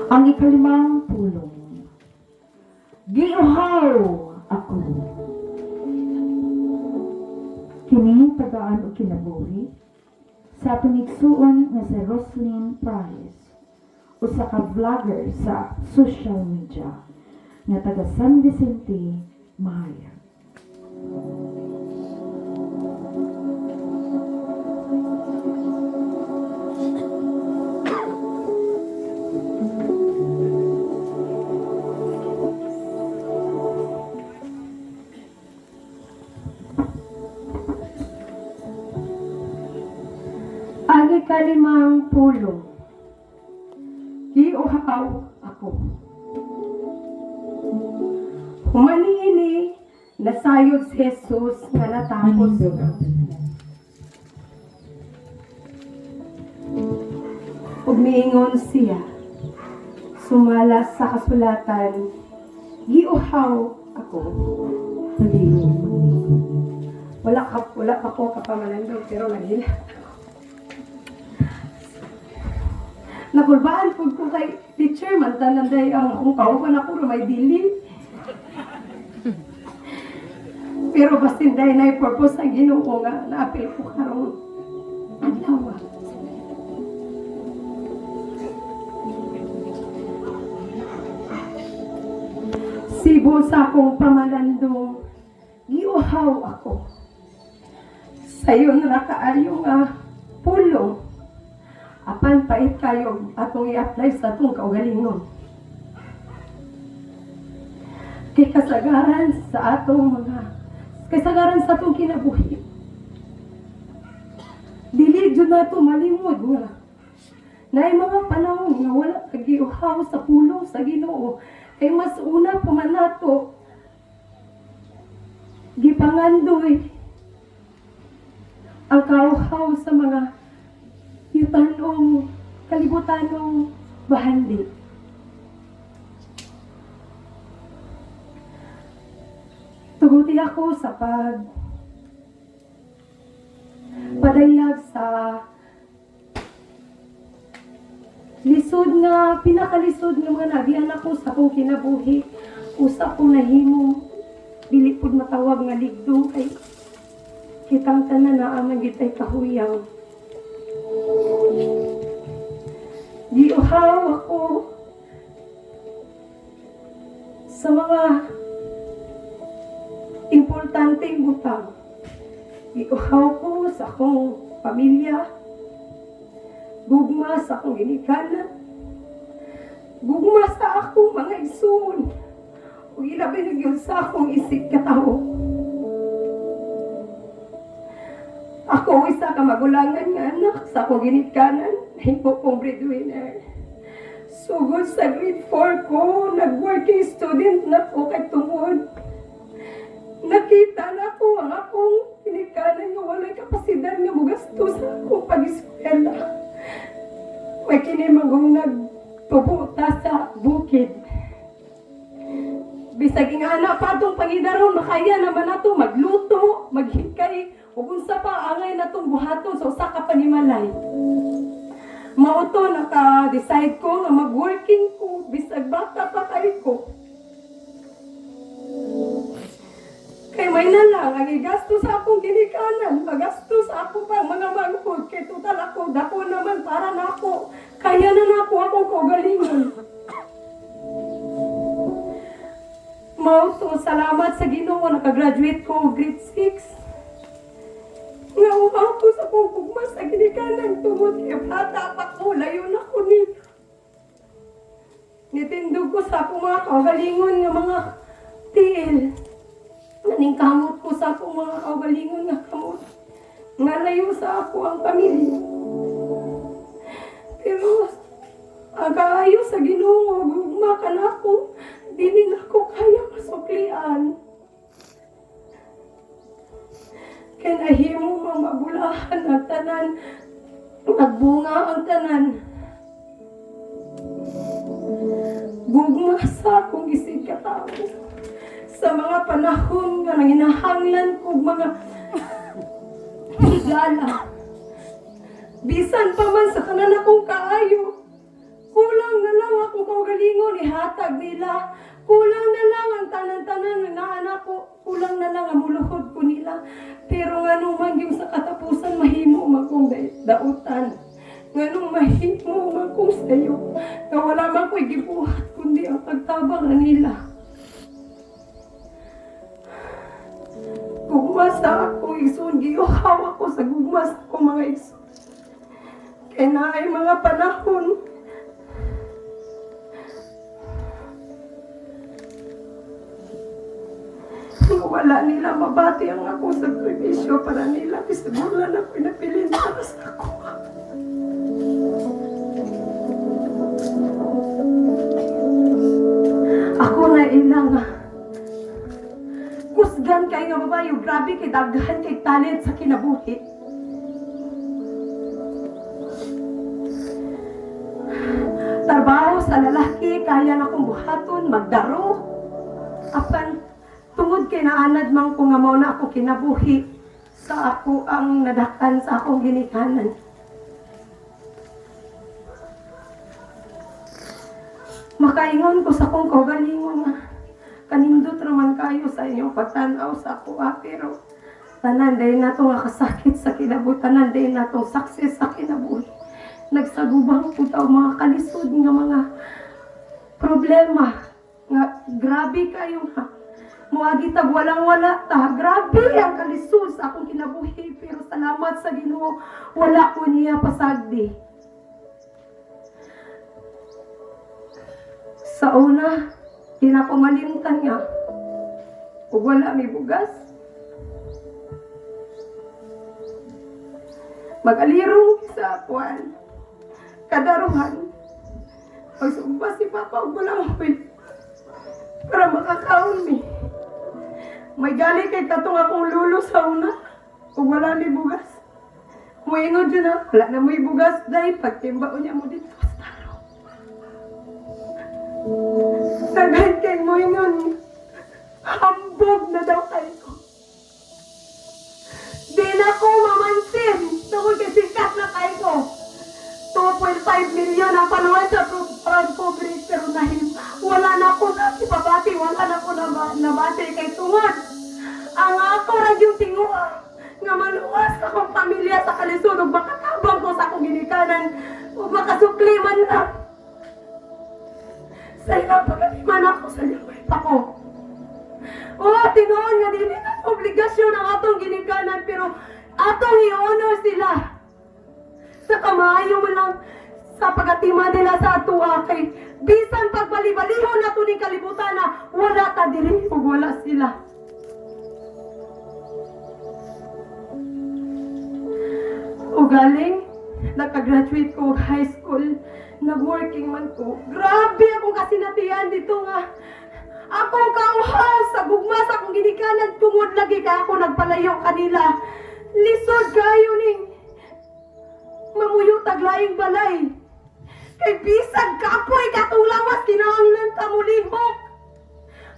Ang ikalimang pulong. Giuhaw ako. Kini tagaan og kinabuhi sa atong igsuon nga si Roslyn Price, usa ka vlogger sa social media nga taga San Vicente, Mahayag. Ang ikalimang pulong, giuhaw ako. Human niini, nasayod si Jesus nga natapos. Manindog ang tanan. Ug miingon siya, sumala sa kasulatan, giuhaw ako. Palihog maningkod. Wala pa ko kapamalandong, pero naghila. Nakulbaan pud ko kay teacher man tanan day ang akong kauban ako ra may dili. Pero basin day na purpose ang Ginoo nga naapil ko karong adlaw. Sibo sa akong pamalandong, giuhaw ako. Sayon ra kaayo nga pulong. Apan pait kayo atong i-apply sa atong kaugalingon. Kay kasagaran sa atong mga kasagaran sa atong kinabuhi. Dili jud nato malimod nga naay mga panahon nga wala kagiuhaw sa pulong sa Ginoo, kay mas una pa man nato gipangandoy ang kauhaw sa mga yutanong kalibutanong bahandi. Tuguti ako sa pag padayag sa lisod nga, pinakalisod nga mga nagian ako sa akong kinabuhi. Usa kong nahimo, dili pud matawag nga ligdong kay kitang tanan naa man gyud tay kahuyang. Giuhaw ako sa mga importanteng butang. Giuhaw ko sa akong pamilya, gugma sa akong ginikanan, gugma sa akong mga igsoon, ug ilabi na gyud sa akong isig katawo. Ako isa ka magulangan nga anak sa akong ginikanan, nahimo kong breadwinner. Sugod sa grade 4 ko, nag-working student na ko kay tungod nakita na ko ang akong ginikanan nga walay kapasidad nga mogasto sa akong pag-eskwela. May kini magong nagtubo ta sa bukid. Bisag ingana pa atong pangidaron, makaya naman nato magluto, maghikay, ug unsa pa angay natong buhaton sa usa ka panimalay. Mao to naka-decide ko nga mag-working ko bisag bata pa kay ko. Kay may na lang ang igasto sa akong ginikanan, magasto sa ako pang mga manghod, kay total ako dako naman para nako. Kaya na nako akong kaugalingon. Mao to, salamat sa Ginoo nakagraduate ko og grade 6. Nga uhaw ko sa akong gugma sa ginikanan tungod kay bata pa ko, layo na ko ni. Nitindog ko sa akong mga kaugalingon nga mga tiil. Naningkamot ko sa akong mga kaugalingon nga kamot. Nga layo sa ako ang pamilya. Pero ang kaayo sa Ginoo, gugma ka nako, dili nako kaya masuklian. Kay nahimo mang mabulahan ang tanan, nagbunga ang tanan. Gugma sa akong isig katawo. Sa mga panahon nga nanginahanglan kog mga higala. Bisan pa man sa tanan akong kaayo, kulang na lang ako kaugalingon. gihatag nila. Kulang na lang ang tanan-tanan nga naa nako, kulang na lang ang muluhod ko nila. Pero nganong man yung sa katapusan mahimo man kong dautan. Nganong mahimo man kong sayo nga wala man ko'y gibuhat kundi ang pagtabang nila. Gugma sa akong igsoon, giuhaw ako sa gugma sa akong mga igsoon. Kay naay mga panahon nga wala nila mabati ang akong sakripisyo para nila, bisag wala na ako'y nabilin para sa ako. Ako na ilang kusgan kay nga babae, grabe kay daghan kay talent sa kinabuhi. Trabaho sa lalaki, kaya na kong buhaton, magdaro. Apan, tungod kay naanad man ko nga mao na ako kinabuhi sa ako ang nadakan sa akong ginikanan. Makaingon ko sa akong kaugalingon nga kanindot raman kayo sa inyong pagtan-aw sa ako, pero tanan dahil nato nga kasakit sa kinabuhi, tanan dahil natong success sa kinabuhi. Nagsagubang po tao mga kalisod nga mga problema nga grabe kayo nga muagi tag walang wala ta, grabe ang kalisod sa akong kinabuhi, pero salamat sa Ginoo wala ko niya pasagdi. Sa una, di na ko malimtan nga ug wala may bugas. Mag-alirong sa kuan, kadaruhan. Pagsugba si Papa og walang oil para makakaon mi. May gali kay katong akong lulo sa una ug wala mi bugas. Muingon jud na, wala na mo'y bugas dahil pagtimba niya mo dito sa taro. Daghan kay moingon, hambog na daw kayo. Di na ko mamansin tungod kay sikat na kayo ko. 2.5 million ang followers sa proud public, pero nahim, wala na ko na ipabati, wala na ko na nabati kay tungod. Ang ako ra yung tinguha nga maluwas akong pamilya sa kalisod ug makatabang ko sa akong ginikanan ug makasukli man lang. Sa ilang pagkatiman ako sa gamay pa ko. Oh, tinuon nga dili na obligasyon ang atong ginikanan, pero atong i-honor sila. Sa kamaayo man lang sa pagatima nila sa atoa kay bisan pagbali-balihon nato ning kalibutan na wala ta diri ug wala sila. O galing, nakagraduate ko og high school, nag-working man ko. Grabe akong kasinatian dito nga. Akong kauhaw sa gugma sa akong ginikanan tungod lagi kay ako nagpalayo kanila. Lisod kayo ning mamuyo taglaing balay. Kay bisag kapoy katong lawas kinahanglan ta mulihok.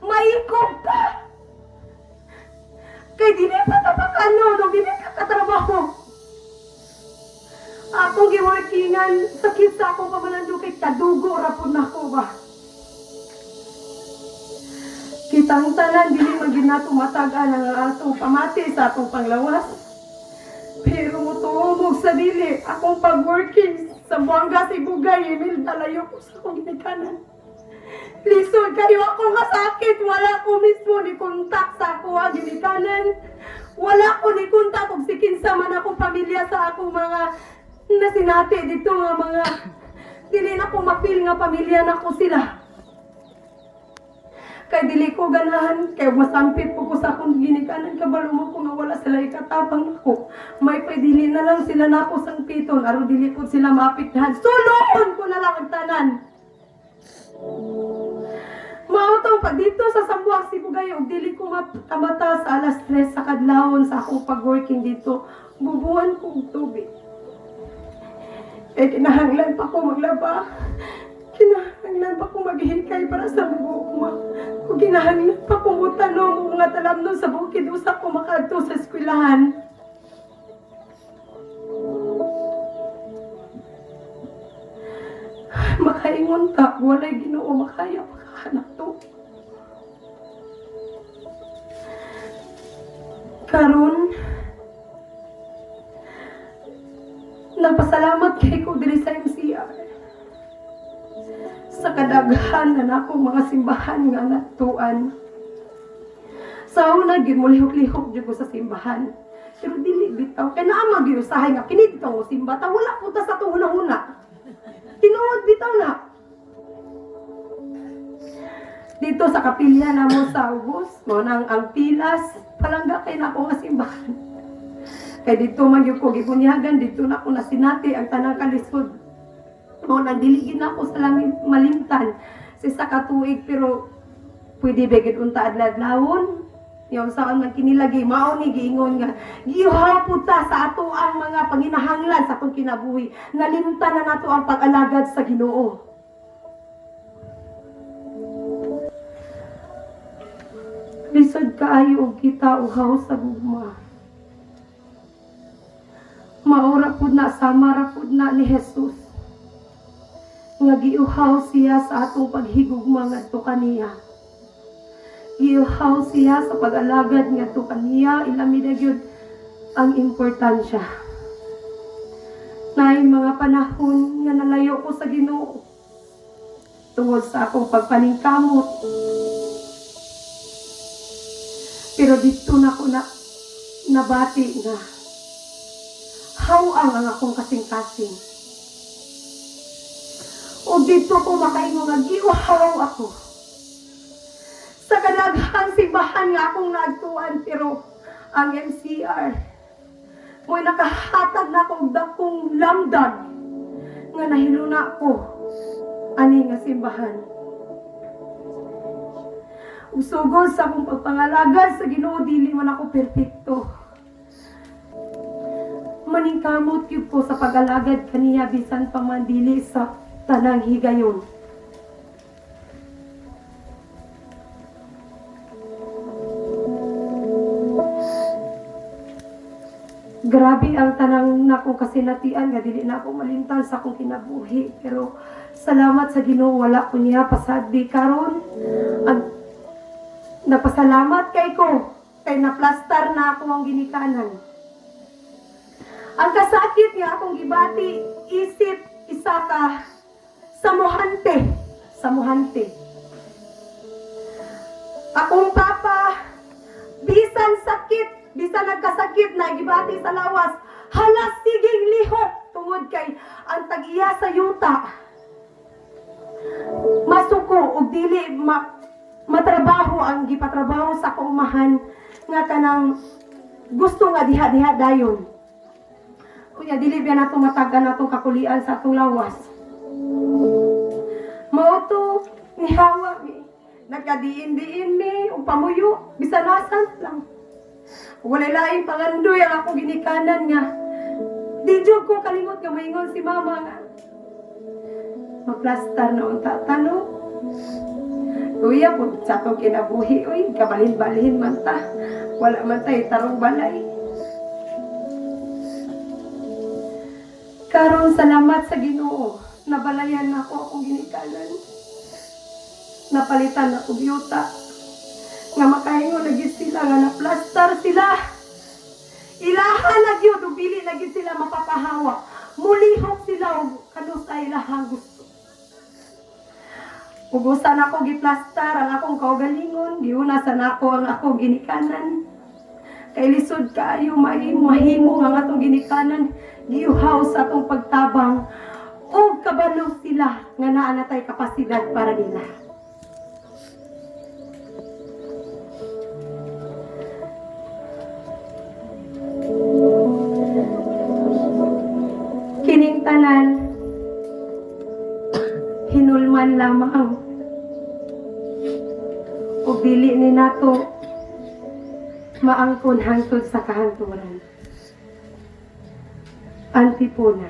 Maikog ta. Kay dili pa ta makano, no, dili ka katrabaho. Akong giworkingan, sakit sa akong pamalando kay kadugo ra pud nako ba. Kitang tanan dili man gid nato matag-an ang atong pamati sa atong panglawas. Pero motuomog sa dili akong pag-working sa Buanga Sibugay, Emil, dalayo ko sa akong ginikanan. Lisod kayo ako nga sakit, wala ko mismo ni kontak sa ako ang ginikanan. Wala ko ni kontak og si kinsa man akong pamilya sa akong mga nasinati dito nga mga dili na ko ma-feel nga pamilya na ko sila. Kay dili ko ganahan, kay masampit po ko sa akong ginikanan, kabalo mo ko nga wala sila ikatapang nako. May pay dili na lang sila nako sangpiton, aron dili po sila maapektahan. Sulon ko na lang ang tanan. Mao tong pag dito sa Sambuak Sibugay, og dili ko makamata sa alas 3 sa kadlawon sa akong pag-working dito, bubuhan ko og tubig. Kay kinahanglan pa ko maglaba. Kinahanglan pa ko maghikay para sa bugma. O kinahanglan pa ko motanom og mga talamnon sa bukid usa ko makaadto sa eskwelahan. Makaingon ta, walay Ginoo makaya pa ka nato. Karon, nagpasalamat kay ko diri sa MCR sa kadaghan na nakong mga simbahan nga natuan. Sa una, gyud molihok-lihok jud ko sa simbahan. Pero dili bitaw kay naa man gyud usahay nga kini bitaw mo simba ta, wala punta sa atong hunahuna. Tinuod bitaw na. Dito sa kapilya namo sa Ubos, mao nang ang Pilas, palangga kay nako nga simbahan. Kay dito man gyud ko gibunyagan, dito na ko nasinati ang tanang kalisod. Mao nang dili gyud nako sa langit malimtan sa isa ka tuig, pero pwede ba gyud unta adlaw-adlawon? Yung saan man kinilagi, mao ni giingon nga giuhaw pud ta sa ato ang mga panginahanglan sa atong kinabuhi. Nalimtan na nato ang pag-alagad sa Ginoo. Lisod kaayo og kita uhaw sa gugma. Maura pud na, sama ra pud na ni Jesus nga giuhaw siya sa atong paghigugma ngadto kaniya. Giuhaw siya sa pag-alagad ngadto kaniya, ilami na gyud ang importansya. Naay mga panahon nga nalayo ko sa Ginoo tungod sa akong pagpaningkamot. Pero dito na ko na nabati nga hawang ang akong kasing-kasing. O dito ko makaingon nga giuhaw ako sa kadaghang simbahan nga akong naadtuan, pero ang MCR mo'y nakahatag na akong dakong lamdag nga nahiluna ko ani nga simbahan. Ug sugod sa akong pagpangalagad sa Ginoo, dili man ako perpekto. Maningkamot gyud ko sa pag-alagad kaniya bisan pa man dili sa tanang higayon. Grabe ang tanang nakong kasinatian nga dili na ako malimtan sa akong kinabuhi, pero salamat sa Ginoo wala ko niya pasad-di karon. Ang napasalamat kay ko kay naplastar na ako ang ginikanan. Ang kasakit nga akong gibati isip isa ka samuhante, samuhante. Akong papa bisan sakit, bisan nagkasakit na gibati sa lawas, halas siging lihok tungod kay ang tag-iya sa yuta masuko og dili matrabaho ang gipatrabaho sa kaumahan nga kanang gusto nga diha-diha dayon. Kunya dili biya nato matagan natong kakulian sa atong lawas. Mao to nihawa mi, nagkadiin-diin mi og pamuyo bisan asan lang. Walay laing pangandoy ang akong ginikanan nga di jud ko kalimot nga maingon si mama nga maplastar na unta tano. Kuya po sa atong kinabuhi, oy, kabalhin-balhin man ta. Wala man tay tarong balay. Karon salamat sa Ginoo, nabalayan nako akong ginikanan. Napalitan ako yuta. Nga makaingon na gyud sila nga naplastar sila. Ilahan na gyud ug dili na gyud sila mapapahawa. Mulihok sila og kanus-ay ilahang gusto. Ugusan ako giplastar ang akong kaugalingon, giuna sa nako ang akong ginikanan. Kay lisod kaayo mahimo ang atong ginikanan, giuhaw sa atong pagtabang ug kabalo sila nga naa na tay kapasidad para nila. Kining tanan hinulman lamang ug dili ni nato maangkon hangtod sa kahangturan. Antipona.